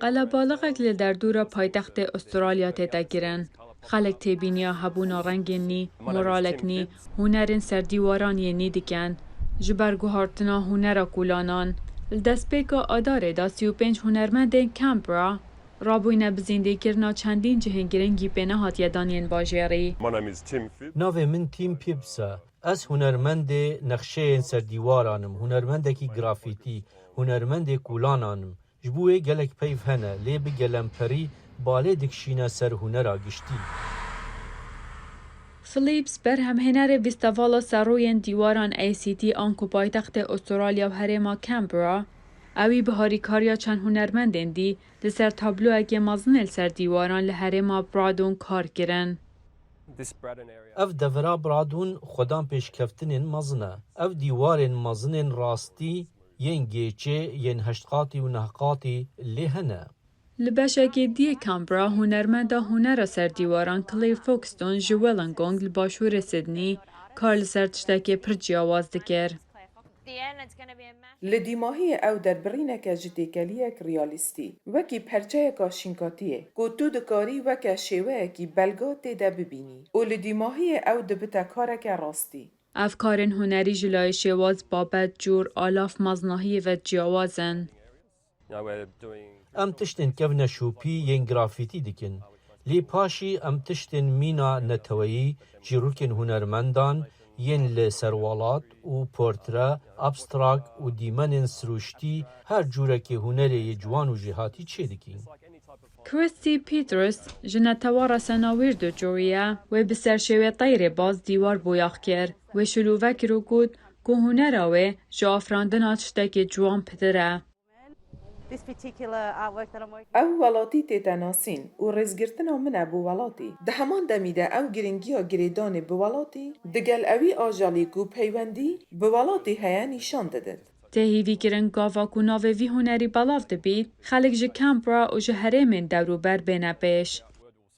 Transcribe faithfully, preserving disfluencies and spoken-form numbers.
Qelebalixek li derdora paytextê Australya tête kirin. Xelk têbîniya hebûna rengên nî, moralek nî, hunerên ser dîwaran yên nî dikin. Ji ber guhartina hunera kolanan, li destpêka Adarê de sî û pênc hunermendên Canberra rabûyne bi zîndîkirina çendîn cihên girîngî pê nehatiye dan yên bajêrî. Navê min Tim Phipps e. Ez hunermendê nexşeyên ser dîwaran im, hunermendekî grafîtî, hunermendê kolanan im. Ji bo wê gelek peyv hene, lê bi gelemperî balê dikişîne ser hunera giştî. Phillips, berhemhênerê Festîvala Serûyên Dîwaran A C T anku paytextê Australya û herêma Canberra, ewî bi harîkariya çend hunermendên dî li ser tabloyekê mezin ê li ser dîwaran li herêma Bradon kar kirin. Ev devera Bradon xwedan pêşkeftinên mezin e. Ev dîwarên mezinên rastî yên gêçê yên heşt qatî û neh qatî lê hene. Li beşekê dî yê Canberra hunermenda hunera ser dîwaran Claire Foxton ji Wollongong li başûrê Sydney kar li ser tiştekê pir ciyawaz dikir. Li dîmahiyê ew derbirîneke ji têkeliyek realîstî, wekî perçeyeka şînkatiyê, ku tu dikarî weke şêweyekî belga tê de bibînî û li dîmahiyê ew dibite kareke rastî. Ev karên hunerî ji layê şêwaz, babet, cûr, alaf, meznahiyê ve ciyawaz in. Em tiştên kevneşopî yên grafîtî dikin. Lê paşî em tiştên mîna neteweyî, çîrokên hunermendan yên li serwelat û portre, abstrakt û dîmenên sirûştî, her cûrekê hunerê yê ciwan û jêhatî çêdikîn. Christy Peters ji netewa resena Wirdû Curry ye. Wê bi ser şêwê teyrê baz dîwar boyax kir. Wê şilûve kir û got ku hunera wê ji afirandina tiştekê ciwan pitir e. Ew welatî tête nasîn û rêzgirtina min e bo welatî. Di heman demî de ew girîngiya girêdanê bi welatî, digel ewî ajelî ku peywendî bi welatî heye nîşan didit. Tê hîvî kirin gava ku navê vî hunerî belav dibît, xelk ji Canberra û ji herêmên dewrûber bêne pêş.